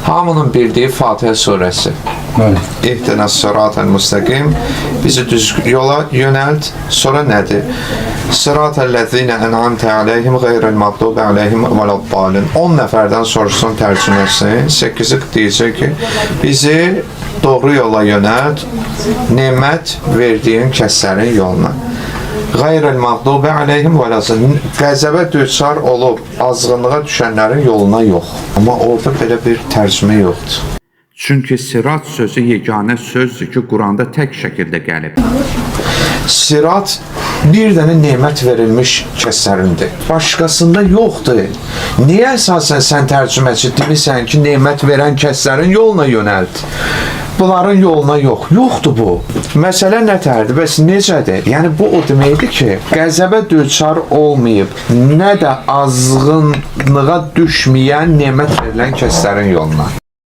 Hamının bildiyi Fatihə surəsi. Bəli. İhdina sıratal müstəqim. Bizi düz yola yönəlt. Sonra nədir? Sıratal ləzinə ən'amtə aleyhim qeyril məğdubi aleyhim vələddalin. 10 nəfərdən soruşsun tərcüməsini, 8-i deyəcək ki, bizi doğru yola yönəlt, nemət verdiyin kəslərin yoluna. Qeyril məğdubi aleyhim vələddalin. Qəzəbə düçar olub azğınlığa düşənlərin yoluna yox. Amma orada belə bir tərcümə yoxdur. Çünki sirat sözü yeganə sözdür ki, Quranda tək şəkildə gəlib. Sirat bir dənə nemət verilmiş kəslərindir. Başqasında yoxdur. Niyə əsasən sən tərcüməçi demirsən ki, nemət verən kəslərin yoluna yönəlt? Bunların yoluna yox. Yoxdur bu. Məsələ nətərdir? Bəs necədir? Yəni bu o deməkdir ki, qəzəbə düçar olmayıb, nə də azğınlığa düşməyən nemət verilən kəslərin yoluna.